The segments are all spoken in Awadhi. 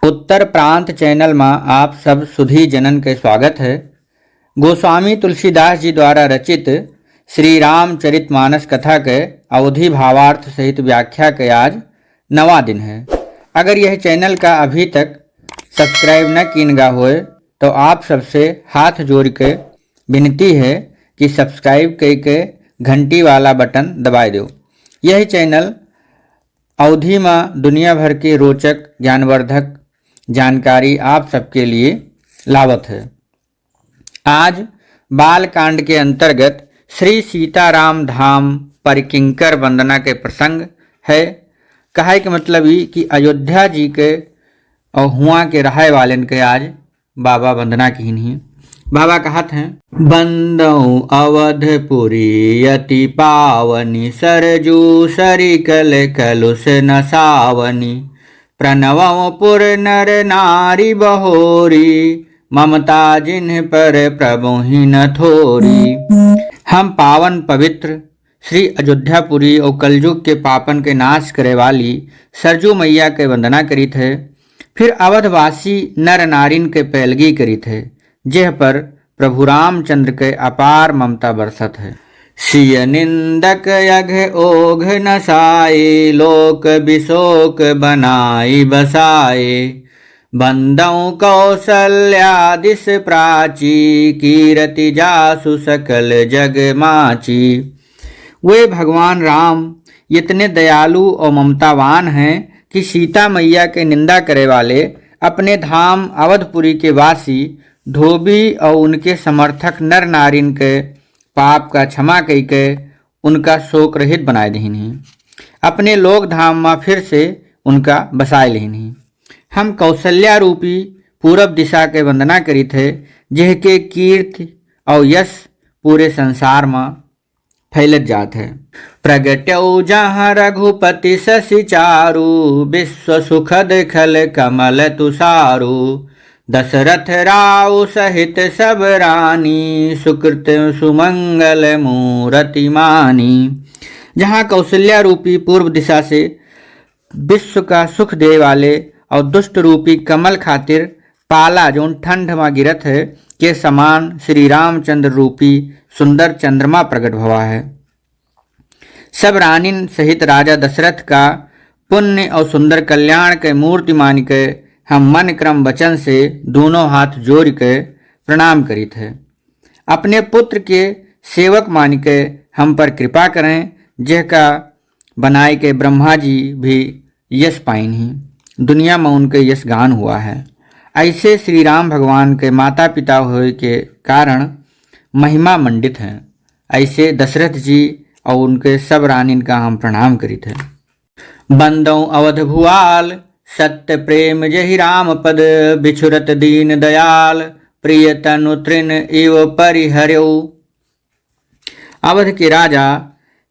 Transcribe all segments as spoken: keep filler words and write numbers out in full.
उत्तर प्रांत चैनल मा आप सब सुधी जनन के स्वागत है। गोस्वामी तुलसीदास जी द्वारा रचित श्री रामचरित मानस कथा के अवधी भावार्थ सहित व्याख्या के आज नवा दिन है। अगर यह चैनल का अभी तक सब्सक्राइब न कीन गा होए तो आप सबसे हाथ जोड़ के विनती है कि सब्सक्राइब कइ के घंटी वाला बटन दबाए दो। यह चैनल अवधी मा दुनिया भर के रोचक, ज्ञानवर्धक जानकारी आप सबके लिए लावत है। आज बाल कांड के अंतर्गत श्री सीताराम धाम परिकिंकर वंदना के प्रसंग है। कहे के मतलब ई कि अयोध्या जी के और हुआ के रहे वालन के आज बाबा वंदना किहिन ही। बाबा कहत हैं, "बंदौ अवधपुरी अति पावनी, सरजू सरिकल कलुष नसावनी। प्रणवौ पुर नर नारी बहोरी, ममता जिन्ह पर प्रभु ही न थोरी।" हम पावन पवित्र श्री अयोध्यापुरी और कलयुग के पापन के नाश करे वाली सरजू मैया के वंदना करित है। फिर अवधवासी नर नारिन के पैलगी करित है, जेह पर प्रभु रामचंद्र के अपार ममता बरसत है। सिय निंदक यघ ओघ नसाए, लोक बिसोक बनाई बसाए। बंदौ कौसल्या दिस प्राची, कीरति जासु सकल जग माची। वे भगवान राम इतने दयालु और ममतावान हैं कि सीता मैया के निंदा करे वाले अपने धाम अवधपुरी के वासी धोबी और उनके समर्थक नर नारिन के पाप का क्षमा कई के उनका शोक रहित बनाए दीन ही। अपने लोक धाम मा फिर से उनका बसाए लीन ही। हम कौशल्या रूपी पूरब दिशा के वंदना करित है, जेह के कीर्ति और यश पूरे संसार मा फैलत जात है। प्रगट्यौ जहाँ रघुपति शशि चारु, विश्व सुखद खल कमल तुषारु। दशरथ राउ सहित सब रानी, सुकृत सुमंगल मूरति मानी। जहाँ कौशल्या रूपी पूर्व दिशा से विश्व का सुख दे वाले और दुष्ट रूपी कमल खातिर पाला, जौन ठंड मा गिरत है, के समान श्री रामचंद्र रूपी सुंदर चंद्रमा प्रकट भवा है। सब रानिन सहित राजा दशरथ का पुण्य और सुंदर कल्याण के मूर्ति मान के हम मन क्रम वचन से दोनों हाथ जोड़ के प्रणाम करित है। अपने पुत्र के सेवक मान के हम पर कृपा करें, जेह का बनाए के ब्रह्मा जी भी यश पाइन ही। दुनिया में उनके यश गान हुआ है। ऐसे श्री राम भगवान के माता पिता होए के कारण महिमा मंडित हैं। ऐसे दशरथ जी और उनके सब रानिन का हम प्रणाम करित है। बंदौ अवध भुआल, सत्य प्रेम जहि राम पद, बिछुरत दीन दयाल, प्रिय तनु तृण इव परिहर्यौ। अवध के राजा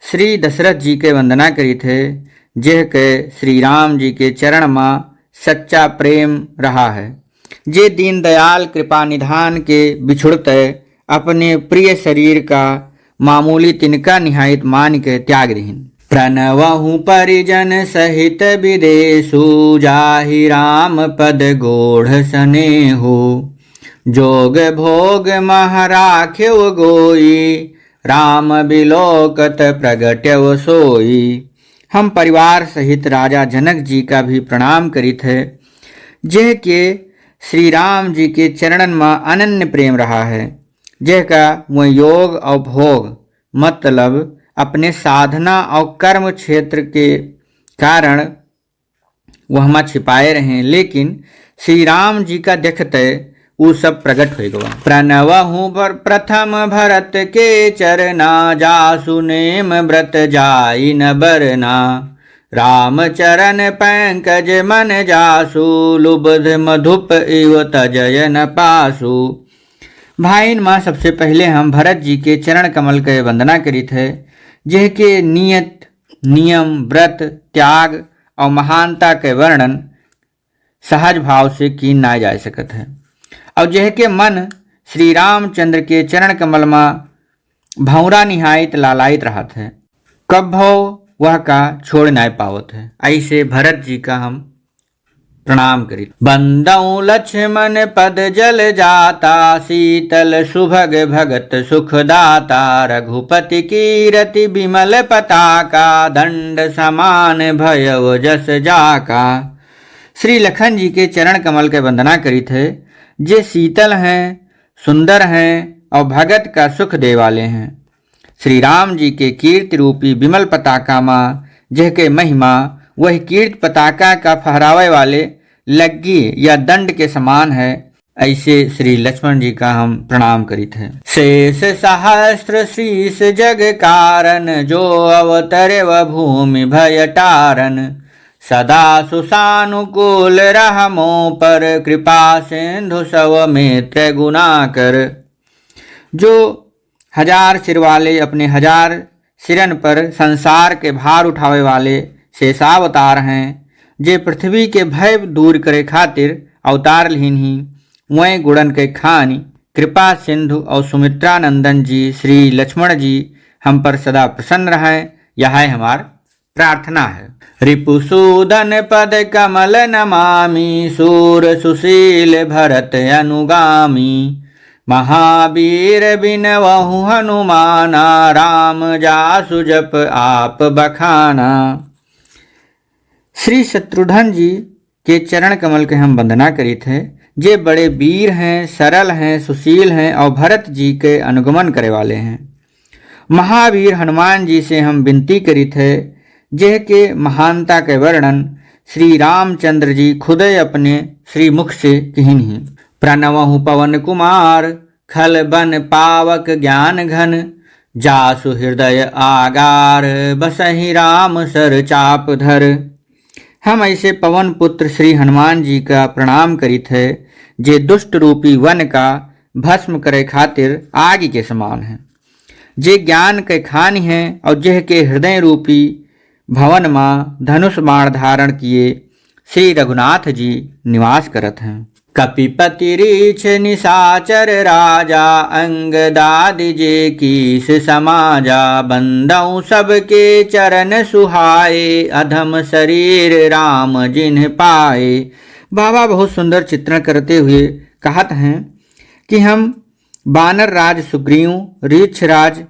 श्री दशरथ जी के वंदना करित है, जेह के श्री राम जी के चरण मा सच्चा प्रेम रहा है। जे दीन दयाल कृपा निधान के बिछुड़ते अपने प्रिय शरीर का मामूली तिनका निहायत मान के त्याग दिहिन। प्रणवहु परिजन सहित विदेशु, जाहि राम पद गोढ़ स्नेहु। जोग भोग मह राख्यव गोई, राम बिलोकत प्रगट्यव सोई। हम परिवार सहित राजा जनक जी का भी प्रणाम करित है, जेह के श्री राम जी के चरणन मा अनन्य प्रेम रहा है, जेह का वह योग और भोग, मतलब अपने साधना और कर्म क्षेत्र के कारण वहमा छिपाए रहे, लेकिन श्री राम जी का देखते ऊ सब प्रगट हो गवा। प्रणवहु पर प्रथम भरत के चरना, जासु नेम व्रत जाई न बरना। राम चरण पंकज मन जासु, लुब्ध मधुप इव तजय न पासु। भाइन मा सबसे पहले हम भरत जी के चरण कमल के वंदना करित है, जेह के नियत, नियम, व्रत, त्याग और महानता के वर्णन सहज भाव से कीन ना जा सकत है। और जेह के मन श्री रामचंद्र के चरण कमल मा भौरा निहायत लालायित रहत है, कब भव वह का छोड़ नाय पावत है। ऐसे भरत जी का हम प्रणाम करी। बंदौ लक्ष्मण पद जल जाता, शीतल सुभग भगत सुखदाता। रघुपति कीरति विमल पताका, दंड समान भयउ जस जाका। श्री लखन जी के चरण कमल के वंदना करित है, जे शीतल हैं, सुंदर हैं और भगत का सुख दे वाले हैं। श्री राम जी के कीर्ति रूपी विमल पताका मा, जेहके महिमा वही कीर्ति पताका का फहरावे वाले लग्गी या दंड के समान है, ऐसे श्री लक्ष्मण जी का हम प्रणाम करित है। शेष सहस्त्र शीश जग कारण, जो अवतरे व भूमि भय टारन। सदा सुसानुकूल रहमो पर, कृपा सिंधु सव मित्र गुणाकर। जो हजार सिर वाले, अपने हजार सिरन पर संसार के भार उठावे वाले शेषावतार हैं, जे पृथ्वी के भय दूर करे खातिर अवतार लिहिन ही, वै गुणन के खानी कृपा सिंधु और सुमित्रा नंदन जी श्री लक्ष्मण जी हम पर सदा प्रसन्न रहें, यह है हमार प्रार्थना है। रिपुसूदन पद कमल नमामि, सूर सुशील भरत अनुगामी। महावीर बिनवहु हनुमाना, राम जासु जप आप बखाना। श्री शत्रुघ्न जी के चरण कमल के हम वंदना करित है, जे बड़े वीर हैं, सरल हैं, सुशील हैं और भरत जी के अनुगमन करे वाले हैं। महावीर हनुमान जी से हम विनती करित है, जेह के महानता के वर्णन श्री रामचंद्र जी खुदे अपने श्री मुख से किहिन ही। प्रणवहु पवन कुमार, खल बन पावक ज्ञान घन, जासु हृदय आगार, बसहि राम सर चाप धर। हम ऐसे पवन पुत्र श्री हनुमान जी का प्रणाम करित है, जे दुष्ट रूपी वन का भस्म करे खातिर आग के समान है, जे ज्ञान के खानी है और जेह के हृदय रूपी भवन मा धनुष बाण धारण किए श्री रघुनाथ जी निवास करत हैं। कपिपति रीछ निशाचर राजा, अंगदादि जे कीस समाजा। बंदौ सबके चरण सुहाए, अधम शरीर राम जिन्ह पाए। बाबा बहुत सुंदर चित्रण करते हुए कहत हैं कि हम बानर राज सुग्रीव, रीछ राज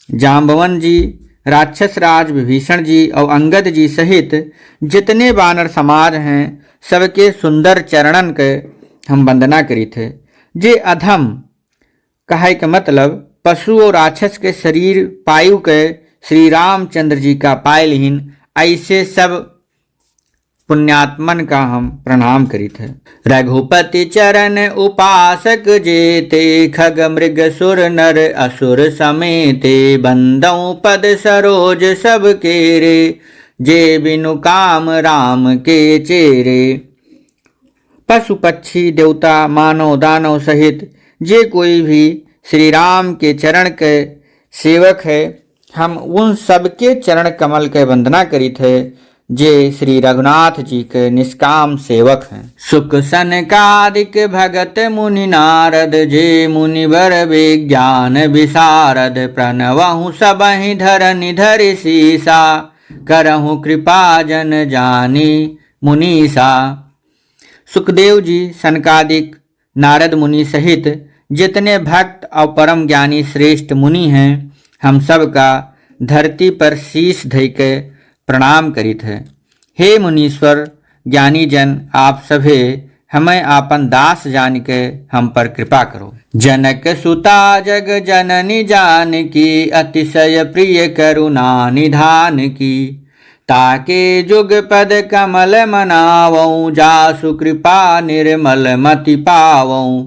जाम्बवन जी, राक्षस राज विभीषण जी और अंगद जी सहित जितने बानर समाज हैं, सबके सुंदर चरणन के हम वंदना करित है। जे अधम कहे के मतलब पशु और राक्षस के शरीर पायु के श्री रामचंद्र जी का पाए लिहिन, ऐसे सब पुण्यात्मन का हम प्रणाम करित है। रघुपति चरण उपासक जेते, खग मृग सुर नर असुर समेते। बंदौ पद सरोज सब केरे, जे बिनु काम राम के चेरे। पशु पक्षी देवता मानव दानव सहित जे कोई भी श्री राम के चरण के सेवक है, हम उन सबके चरण कमल के वंदना करित है, जे श्री रघुनाथ जी के निष्काम सेवक हैं। सुक सनकादिक भगत मुनि नारद, जे मुनिवर विज्ञान विशारद। प्रणवहु सबहि धरनि धरि सीसा, करहु कृपा जन जानी मुनीसा। सुखदेव जी, सनकादिक, नारद मुनि सहित जितने भक्त और परम ज्ञानी श्रेष्ठ मुनि हैं, हम सब का धरती पर शीश धइ के प्रणाम करित है। हे मुनीश्वर, ज्ञानी जन, आप सभे हमें आपन दास जान के हम पर कृपा करो। जनक सुता जग जननी जानकी, अतिशय प्रिय करुणा निधान की। ताके जुग पद कमल मनावऊं, जासु कृपा निर्मल मति पावऊं।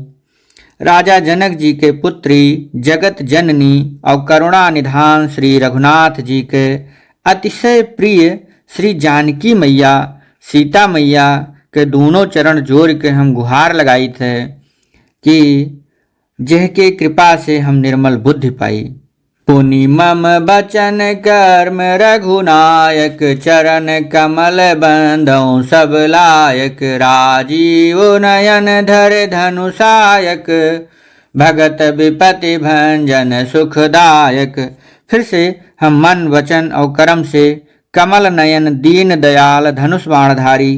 राजा जनक जी के पुत्री, जगत जननी और करुणा निधान श्री रघुनाथ जी के अतिशय प्रिय श्री जानकी मैया, सीता मैया के दोनों चरण जोड़ के हम गुहार लगाइत है कि जेह के कृपा से हम निर्मल बुद्धि पाई। पुनि मम बचन कर्म रघुनायक, चरण कमल बंदौ सब लायक। राजीव नयन धर धनुषायक, भगत विपति भंजन सुखदायक। फिर से हम मन, वचन और कर्म से कमल नयन, दीन दयाल, धनुष बाणधारी,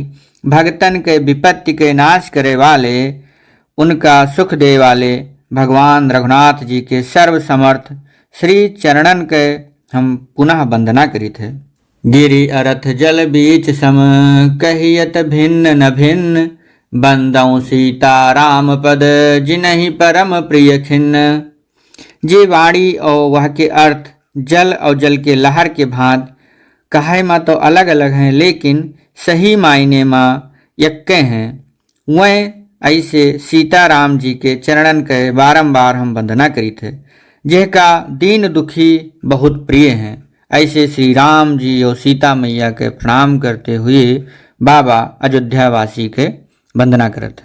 भगतन के विपत्ति के नाश करे वाले, उनका सुख दे वाले भगवान रघुनाथ जी के सर्वसमर्थ श्री चरणन के हम पुनः वंदना करित है। गिरि अरथ जल बीच सम कहियत भिन्न न भिन्न, बंदौ सीता राम पद जिनहि परम प्रिय खिन्न। जे वाणी और वह के अर्थ जल और जल के लहर के भांत कहे मा तो अलग-अलग हैं, लेकिन सही मायने मा यक्के हैं। वह ऐसे सीताराम जी के चरणन के बारंबार हम वंदना करित है, जेहका दीन दुखी बहुत प्रिय हैं। ऐसे श्री राम जी और सीता मैया के प्रणाम करते हुए बाबा अयोध्या वासी के वंदना करत हैं।